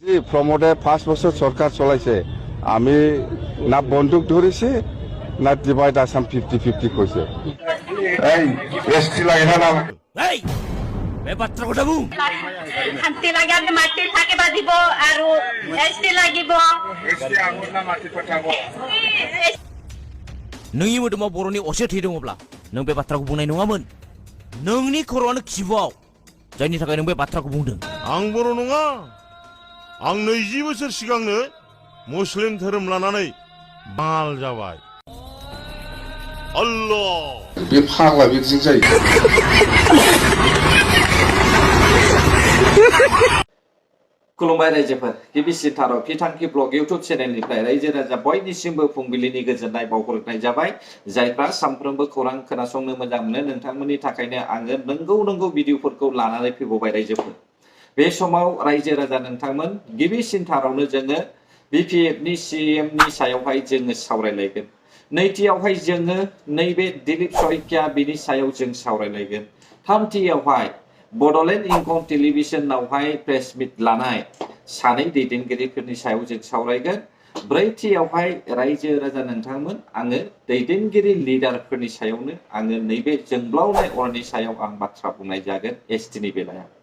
জি প্রমোদে 5 বছর সরকার চলাইছে আমি না বন্দুক ধরেছি না ডিভাইড আসাম 50-50 কইছে এই এসটি লাগে না এই বেপাত্র কথা বু শান্তি লাগে আমি মাটি থাকিব দিব আৰু এসটি লাগিব এসটি আগুন না মাটি পঠাব नोंनि मोदोमाव बर'नि असे थै दङब्ला नों बे बाथ्राखौ बुंनाय नङामोन नोंनि खर'आनो खिबुआव जायनि थाखाय नों बे बाथ्राखौ बुंदों आं बर' नङा आं 20 बोसोर सिगांनो मुस्लिम धोरोम लानानै बाल जाबाय अल्लाह बे फाग्ला बिदिजों जायो खुलुमबाय रायजोफोर गिबिसिन थाराव फिथांखि ब्लग इउट्युब चेनेलनिफ्राय रायजो राजा बयनिसिमबो फुंबिलिनि गोजोननाय बावहरनाय जाबाय जायफ्रा सानफ्रोमबो खौरां खोनासंनो मोजां मोनो नोंथांमोननि थाखायनो आङो नंगौ भिडिअफोरखौ लानानै फैबावबाय रायजोफोर बे समाव रायजो राजा नोंथांमोन गिबिसिन थारावनो जोङो बिपिएफनि सीएमनि सायावहाय जोङो सावरायलायगोन नैथियावहाय जोङो नैबे दिलीप शइकिया बिनि सायाव जों सावरायलायगोन थामथियावहाय बड'लेण्ड इंखं टेलिभिजनावहाय प्रेस मिट लानाय सानै दैदेनगिरिफोरनि सायाव जों सावरायगोन ब्रैथियावहाय रायजो राजा नोंथांमोन आङो दैदेनगिरि लिडारफोरनि सायावनो आङो नैबे जोंब्लावनाय अरनि सायाव आं बाथ्रा बुंनाय जागोन एसटिनि बेलायाव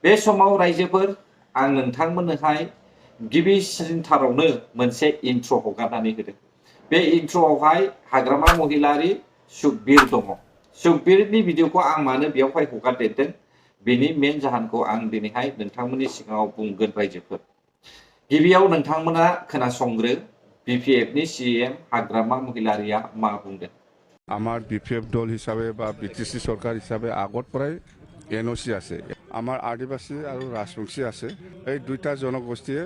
बे समाव रायजोफोर आं नोंथांमोननोहाय गिबिसिनथारावनो मोनसे इन्ट्र हगारनानै होदों बे इन्ट्रआवहाय हाग्रामा महिलारि सुखबीर दङ सुखबीरनि भिडिअखौ आं मानो बेयावहाय हगारदेरदों बेनि मेन जाहोनखौ आं दिनैहाय नोंथांमोननि सिगाङाव बुंगोन रायजोफोर गिबियाव नोंथांमोना खोनासंग्रो बिपिएफनि सीएम हाग्रामा महिलारिया मा बुंदों আমার বিপিএফ দল হিসাবে বা বিটিসি সরকার হিসাবে আগত পৰাই এনওসি আছে আমার আদিবাসী আৰু ৰাজবংশী আছে এই দুইটা জনগোষ্ঠীয়ে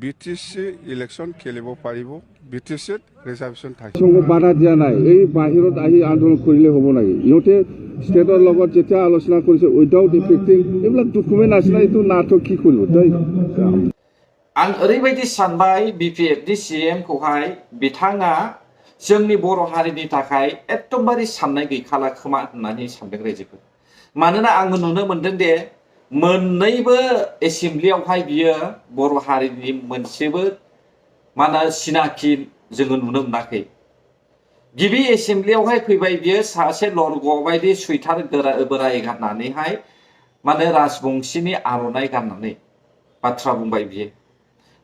বিটিসি ইলেকশন খেলিব পাৰিব বিটিসিত ৰিজাৰ্ভেশ্যন থাকে বাধা দিয়া নাই এই বাহিৰত আহি আন্দোলন কৰিলে হ'ব নাই ইহঁতে ষ্টেটৰ লগত যেতিয়া আলোচনা কৰিছে উইদাউট ইফেক্টিং এইবিলাক ডকুমেণ্ট আছে না এইটো নাটক কি কৰিব তই आं ओरैबायदि सानबाय बिपिएफनि सीएमखौहाय बिथाङा जोंनि बर' हारिनि थाखाय एकदमबारे साननाय गैखाला खोमा होननानै सानदों रायजोफोर मानोना आङो नुनो मोनदों दे मोननैबो एसेम्ब्लियावहाय बियो बर' हारिनि मोनसेबो माना सिनाखि जोङो नुनो मोनाखै गिबि एसेम्ब्लियावहाय फैबाय बियो सासे लरग बायदि सुइटार बोराय गाननानैहाय माने राजबंशीनि आर'नाइ गाननानै बाथ्रा बुंबाय बियो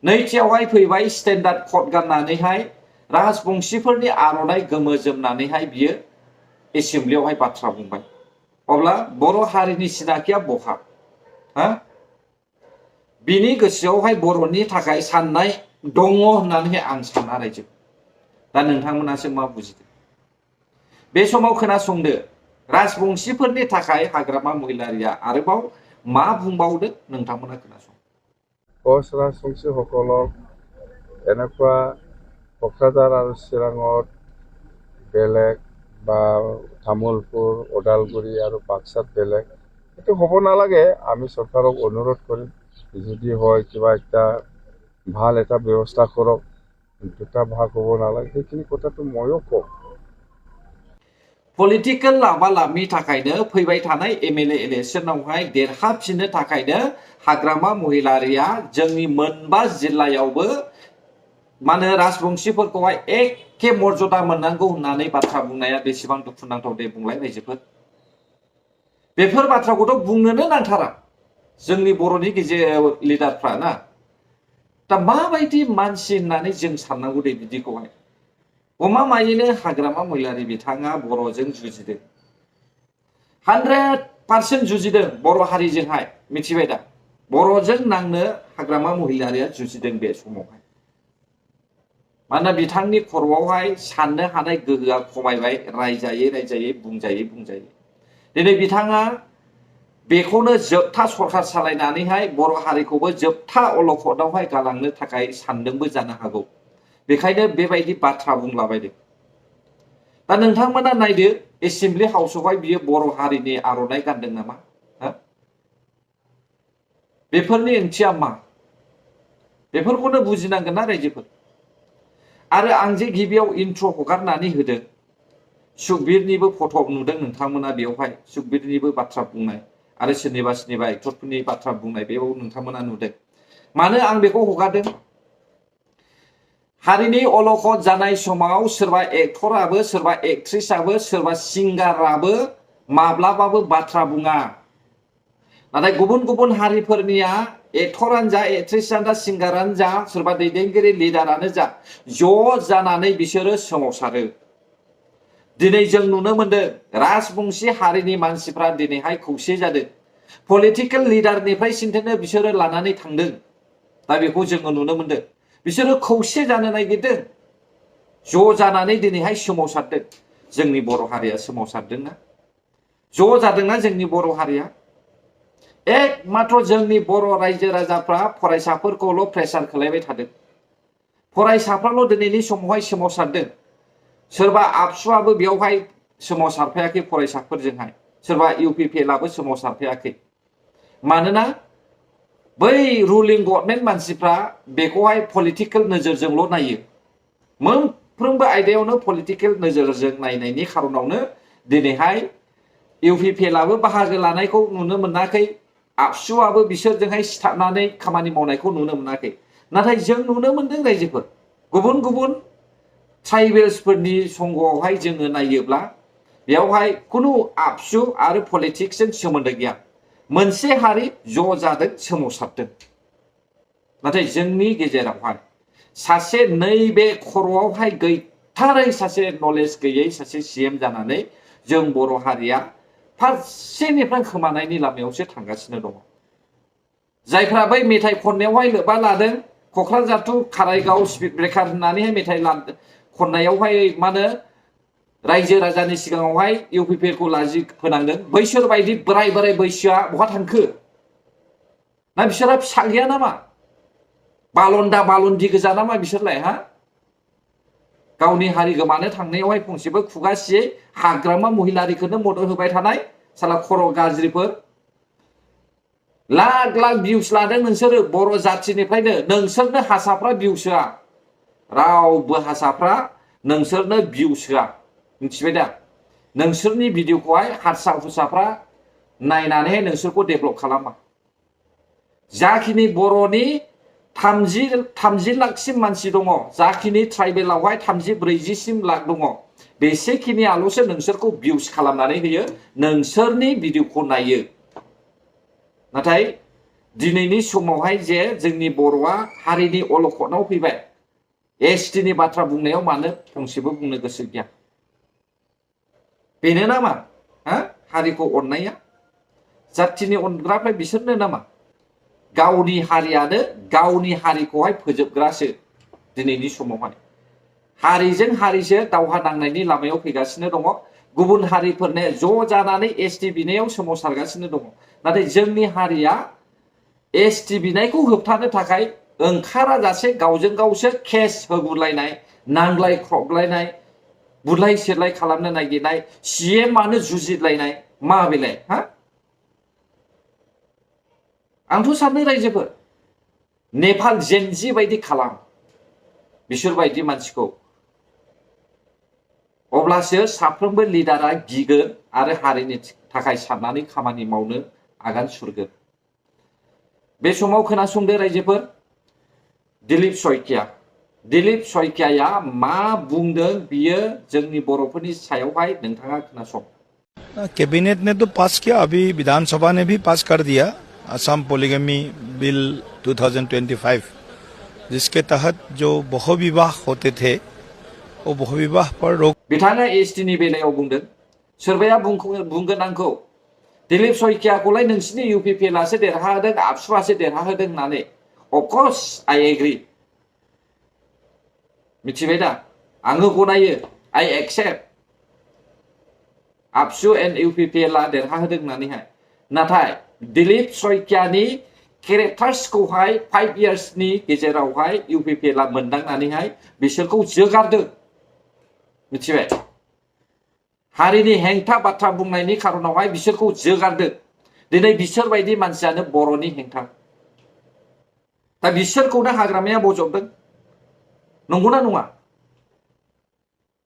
नैथियावहाय फैबाय स्टेन्डार्ड कट गाननानैहाय राजबंशीफोरनि आर'नाइ गोमो जोमनानैहाय बियो एसेम्ब्लियावहाय बाथ्रा बुंबाय अब्ला बर' हारिनि सिनाखिया बहा हा बिनि गोसोआवहाय बर'नि थाखाय साननाय दङ होननानै आं साना रायजो दा नोंथांमोनासो मा बुजिदों बे समाव खोनासंदो राजबंशीफोरनि थाखाय हाग्रामा महिलारिया आरोबाव मा बुंबावदों नोंथांमोना खोनासं কোচ ৰাজবংশীসকলক এনেকুৱা কক্ৰাঝাৰ আৰু চিৰাঙত বেলেগ বা তামোলপুৰ ওদালগুৰি আৰু বাক্সাত বেলেগ এইটো হ'ব নালাগে আমি চৰকাৰক অনুৰোধ কৰিম যদি হয় কিবা এটা ভাল এটা ব্যৱস্থা কৰক দুটা ভাগ হ'ব নালাগে সেইখিনি কথাটো ময়ো কম पलिटिकेल लाबा-लाबनि थाखायनो फैबाय थानाय एमएलए इलेक्शनावहाय देरहाफिननो थाखायनो हाग्रामा महिलारिया जोंनि मोनबा जिल्लायावबो माने राजबंशीफोरखौहाय एखे मर्यादा मोननांगौ होननानै बाथ्रा बुंनाया बेसेबां दुखुनांथाव दे बुंलाय रायजोफोर बेफोर बाथ्राखौथ' बुंनोनो नांथारा जोंनि बर'नि गेजेर लिडारफ्रा ना दा माबायदि मानसि होननानै जों साननांगौ दे बिदिखौहाय गमामायैनो हाग्रामा महिलारि बिथाङा बर'जों जुजिदों 100% जुजिदों बर' हारिजोंहाय मिथिबाय दा बर'जों नांनो हाग्रामा महिलारिया जुजिदों बे समावहाय मानोना बिथांनि खर'आवहाय साननो हानाय गोहोआ खमायबाय रायजायै बुंजायै दिनै बिथाङा बेखौनो जोबथा सरखार सालायनानैहाय बर' हारिखौबो जोबथा अलखदावहाय गालांनो थाखाय सानदोंबो जानो हागौ बेखायनो बेबायदि बाथ्रा बुंलाबायदों दा नोंथांमोना नायदो एसेम्ब्लि हाउसआवहाय बियो बर' हारिनि आर'नाइ गानदों नामा बेफोरनि ओंथिया मा बेफोरखौनो बुजिनांगोन ना रायजोफोर आरो आं जे गिबियाव इन्ट्र हगारनानै होदों सुखबीरनिबो फट' नुदों नोंथांमोना बेवहाय सुखबीरनिबो बाथ्रा बुंनाय आरो सोरनिबा एक्टरफोरनि बाथ्रा बुंनाय बेयाव नोंथांमोना नुदों मानो आं बेखौ हगारदों हारिनि अलखद जानाय समाव सोरबा एक्टराबो सोरबा एक्ट्रिसाबो सोरबा सिंगाराबो माब्लाबाबो बाथ्रा बुङा नाथाय गुबुन गुबुन हारिफोरनिया एक्टरानो जा एक्ट्रिसानो जा सिंगारानो जा सोरबा दैदेनगिरि लिडारानो जा ज' जानानै बिसोरो सोमावसारो दिनै जों नुनो मोनदों राजबंशी हारिनि मानसिफ्रा दिनैहाय खौसे जादों पलिटिकेल लिडारनिफ्राय सिन्थायनो बिसोरो लानानै थांदों दा बेखौ जोङो नुनो मोनदों बिसोरो खौसे जानो नागिरदों ज' जानानै दिनैहाय सोमावसारदों जोंनि बर' हारिया सोमावसारदोंना ज' जादोंना जोंनि बर' हारिया एकमात्र जोंनि बर' रायजो राजाफ्रा फरायसाफोरखौल' प्रेसार खालायबाय थादों फरायसाफ्राल' दिनैनि समावहाय सोमावसारदों सोरबा आबसुआबो बेयावहाय सोमावसारफायाखै फरायसाफोरजोंहाय सोरबा इउपिपिएलआबो सोमावसारफायाखै मानोना बै रुलिं गभर्नमेन्ट मानसिफ्रा बेखौहाय पलिटिकेल नोजोरजोंल' नायो मोनफ्रोमबो आयदायावनो पलिटिकेल नोजोरजों नायनायनि खारनावनो दिनैहाय इउपिपिएलआबो बाहागो लानायखौ नुनो मोनाखै आबसुआबो बिसोरजोंहाय सिथाबनानै खामानि मावनायखौ नुनो मोनाखै नाथाय जों नुनो मोनदों रायजोफोर गुबुन गुबुन ट्राइबेल्सफोरनि संगआवहाय जोङो नायोब्ला बेयावहाय खुनु आबसु आरो पलिटिक्सजों सोमोन्दो गैया मोनसे हारि ज' जादों सोमावसारदों नाथाय जोंनि गेजेरावहाय सासे नैबे खर'आवहाय गैथारै सासे नलेज गैयै सासे सीएम जानानै जों बर' हारिया फारसेनिफ्राय खोमानायनि लामायावसो थांगासिनो दङ जायफ्रा बै मेथाइ खननायावहाय लोब्बा लादों क'क्राझार टु काराइगाव स्पिड ब्रेकार होननानैहाय मेथाइ खननायावहाय मा होनो रायजो राजानि सिगाङावहाय इउपिपिएलखौ लाजि फोनांदों बैसोर बायदि बोराय बोराय बैसोआ बहा थांखो ना बिसोरहा फिसा गैया नामा बालन्दा बालन्दि गोजा नामा बिसोरलाय हा गावनि हारि गोमानो थांनायावहाय फंसेबो खुगासियै हाग्रामा महिलारिखौनो मदद होबाय थानाय साला खर' गाज्रिफोर लाख लाख भिउस लादों नोंसोरो बर' जाथिनिफ्रायनो नोंसोरनो हासाफ्रा भिउस होआ रावबो हासाफ्रा नोंसोरनो भिउस होआ मिथिबाय दा नोंसोरनि भिडिअखौहाय हारसा हुसाफ्रा नायनानैहाय नोंसोरखौ डेभेलप खालामा जाखिनि बर'नि 30 लाखसिम मानसि दङ जाखिनि ट्राइबेलावहाय 30-40 लाख दङ बेसेखिनियाल'सो नोंसोरखौ भिउस खालामनानै होयो नोंसोरनि भिडिअखौ नायो नाथाय दिनैनि समावहाय जे जोंनि बर'आ हारिनि अलखदाव फैबाय एसटिनि बाथ्रा बुंनायाव मानो फंसेबो बुंनो गोसो गैया बेनो नामा हारिखौ अननाया जाथिनि अनग्राफ्रा बिसोरनो नामा गावनि हारियानो गावनि हारिखौहाय फोजोबग्रासो दिनैनि समावहाय हारिजों हारिसो दावहा नांनायनि लामायाव फैगासिनो दङ गुबुन हारिफोरनो ज' जानानै एसटि बिनायाव सोमावसारगासिनो दङ नाथाय जोंनि हारिया एसटि बिनायखौ होबथानो थाखाय ओंखारा जासे गावजों गावसो केस होगुलायनाय नांलाय ख्रबलायनाय बुलाय सेरलाय खालामनो नागिरनाय सीएमआनो जुजिलायनाय मा बेलाय आंथ' सानो रायजोफोर नेपाल जेनजि बायदि खालाम बिसोरबायदि मानसिखौ अब्लासो साफ्रोमबो लिडारा गिगोन आरो हारिनि थाखाय साननानै खामानि मावनो आगान सुरगोन बे समाव खोनासंदो रायजोफोर दिलीप सयकियाया मा बुंदों बियो जोंनि बर'फोरनि सायावहाय नोंथाङा खोनासं कैबिनेट ने तो पास किया अभी विधानसभा ने भी पास कर दिया असम पोलिगमी बिल 2025 जिसके तहत जो बहुविवाह होते थे वो बहुविवाह पर रोक बिथाङा एसटिनि बेलायाव बुंदों सोरबाया बुंगोन आंखौ दिलीप सयकियाखौलाय नोंसिनि इउपिपिएलआसो देरहाहोदों आबसुआसो देरहाहोदों होननानै अफकर्स आइ एग्री मिथिबाय दा आङो गनायो आइ एक्सेप्ट आबसु एन्ड इउपिपिएलआ देरहाहोदों होननानैहाय नाथाय दिलीप सयकियानि केरेक्टार्सखौहाय 5 इयार्सनि गेजेरावहाय इउपिपिएलआ मोनदांनानैहाय बिसोरखौ जोगारदों मिथिबाय हारिनि हेंथा बाथ्रा बुंनायनि खारनावहाय बिसोरखौ जोगारदों दिनै बिसोरबायदि मानसियानो बर'नि हेंथा दा बिसोरखौनो हाग्रामाया बजबदों नंगौना नङा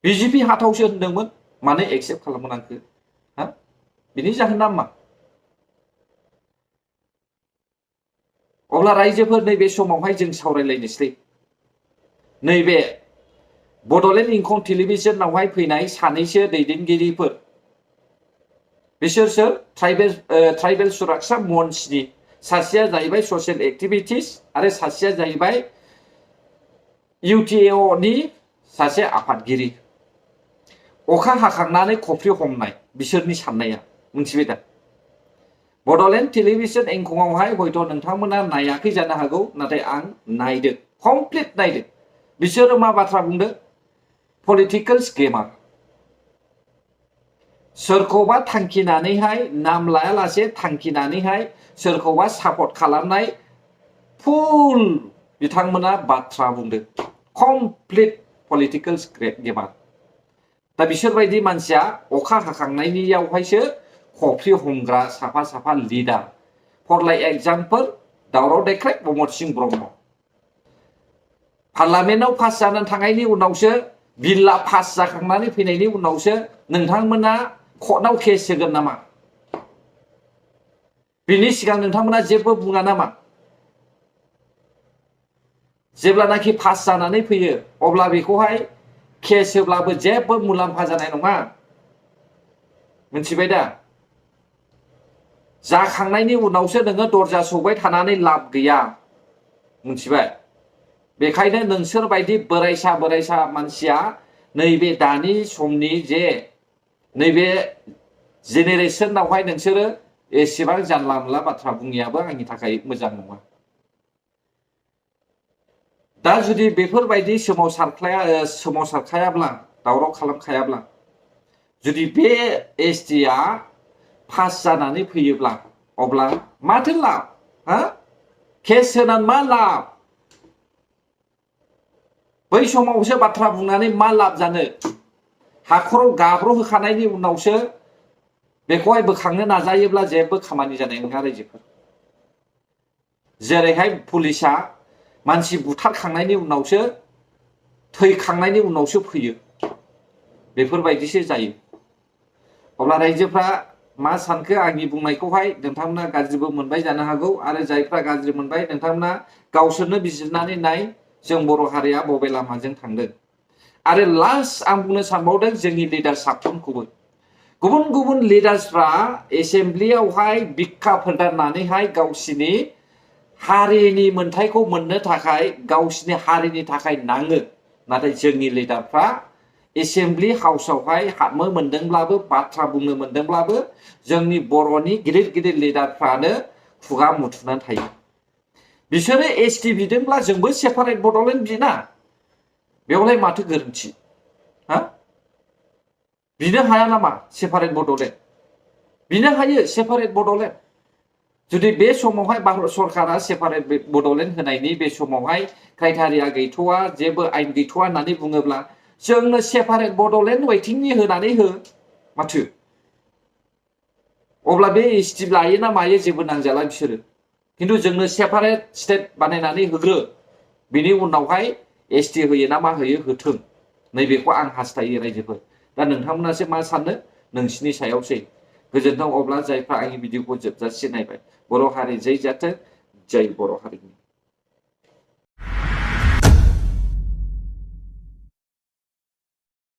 बिजेपि हाथावसो होनदोंमोन मानो एक्सेप्ट खालामनांखो बिनि जाहोना मा अब्ला रायजोफोर नैबे समावहाय जों सावरायलायनोसै नैबे बड'लेण्ड इंखं टेलिभिजनावहाय फैनाय सानैसो दैदेनगिरिफोर बिसोर सोर ट्राइबेल सुरक्षा मंचनि सासेया जाहैबाय ससियेल एक्टिभिटिस आरो सासेया जाहैबाय UTAO नि सासे आफादगिरि अखा हाखांनानै खफ्रि हमनाय बिसोरनि साननाया मोनथिबाय दा बड'लेण्ड टेलिभिजन इंखंआवहाय हयथ' नोंथांमोना नायाखै जानो हागौ नाथाय आं नायदों कमप्लिट नायदों बिसोरो मा बाथ्रा बुंदों पलिटिकल स्केमार सोरखौबा थांखिनानैहाय नाम लायालासे थांखिनानैहाय सोरखौबा सापर्ट खालामनाय फुल बिथांमोना बाथ्रा बुंदों कमप्लिट पलिटिकल स्केमार दा बिसोरबायदि मानसिया अखा हाखांनायनियावहायसो खफ्रि हमग्रा साफा साफा लिडार फर लाइक एग्जाम्पल दावराव देख्रेब प्रमद सिंह ब्रह्म पार्लामेन्टआव पास जानानै थांनायनि उनावसो बिलआ पास जाखांनानै फैनायनि उनावसो नोंथांमोना कर्टआव केस होगोन नामा बिनि सिगां नोंथांमोना जेबो बुङा नामा जेब्लानाखि पास जानानै फैयो अब्ला बेखौहाय केस होब्लाबो जेबो मुलाम्फा जानाय नङा मोनथिबाय दा जाखांनायनि उनावसो नोङो दरजा सौबाय थानानै लाब गैया मोनथिबाय बेखायनो नोंसोर बायदि बोरायसा मानसिया नैबे दानि समनि जे नैबे जेनेरेशनावहाय नोंसोरो एसेबां जानला मोनला बाथ्रा बुंनायाबो आंनि थाखाय मोजां नङा दा जुदि बेफोरबायदि सोमावसारखायाब्ला दावराव खालामखायाब्ला जुदि बे एसटिआ पास जानानै फैयोब्ला अब्ला माथो लाब हा केस होनानै मा लाब बै समावसो बाथ्रा बुंनानै मा लाब जानो हाखराव गाब्र' होखानायनि उनावसो बेखौहाय बोखांनो नाजायोब्ला जेबो खामानि जानाय नङा रायजोफोर जेरैहाय पुलिसा मानसि बुथारखांनायनि उनावसो थैखांनायनि उनावसो फैयो बेफोरबायदिसो जायो अब्ला रायजोफ्रा मा सानखो आंनि बुंनायखौहाय नोंथांमोना गाज्रिबो मोनबाय जानो हागौ आरो जायफ्रा गाज्रि मोनबाय नोंथांमोना गावसोरनो बिजिरनानै नाय जों बर' हारिया बबे लामाजों थांदों आरो लास्ट आं बुंनो सानबावदों जोंनि लिडार साफ्रोमखौबो गुबुन गुबुन लिडार्सफ्रा एसेम्ब्लियावहाय बिखा फोरदाननानैहाय गावसिनि हारिनि मोन्थायखौ मोननो थाखाय गावसिनि हारिनि थाखाय नाङो नाथाय जोंनि लिडारफ्रा एसेम्ब्लि हाउसआवहाय हाबनो मोनदोंब्लाबो बाथ्रा बुंनो मोनदोंब्लाबो जोंनि बर'नि गिदिर गिदिर लिडारफ्रानो खुगा मुथुनानै थायो बिसोरो एसटि बिदोंब्ला जोंबो सेपारेट बड'लेण्ड बिना बेवलाय माथो गोरोन्थि हा बिनो हाया नामा सेपारेट बड'लेण्ड बिनो हायो सेपारेट बड'लेण्ड जुदि बे समावहाय भारत सरकारा सेपारेट बड'लेण्ड होनायनि बे समावहाय क्राइटेरिया गैथ'वा जेबो आइन गैथ'वा होननानै बुङोब्ला जोंनो सेपारेट बड'लेण्ड वेटिंनि होनानै हो माथो अब्ला बे एसटि लायो ना मायो जेबो नांजाला बिसोरो खिन्थु जोंनो सेपारेट स्टेट बानायनानै होग्रो बिनि उनावहाय एसटि होयो ना मा होयो होथों नैबेखौ आं हास्थायो रायजोफोर दा नोंथांमोनासो मा सानो नोंसिनि सायावसै गोजोनथों अब्ला जायफ्रा आंनि भिडिअखौ जोबजासे नायबाय बर' हारि जै जाथों जै बर' हारिनि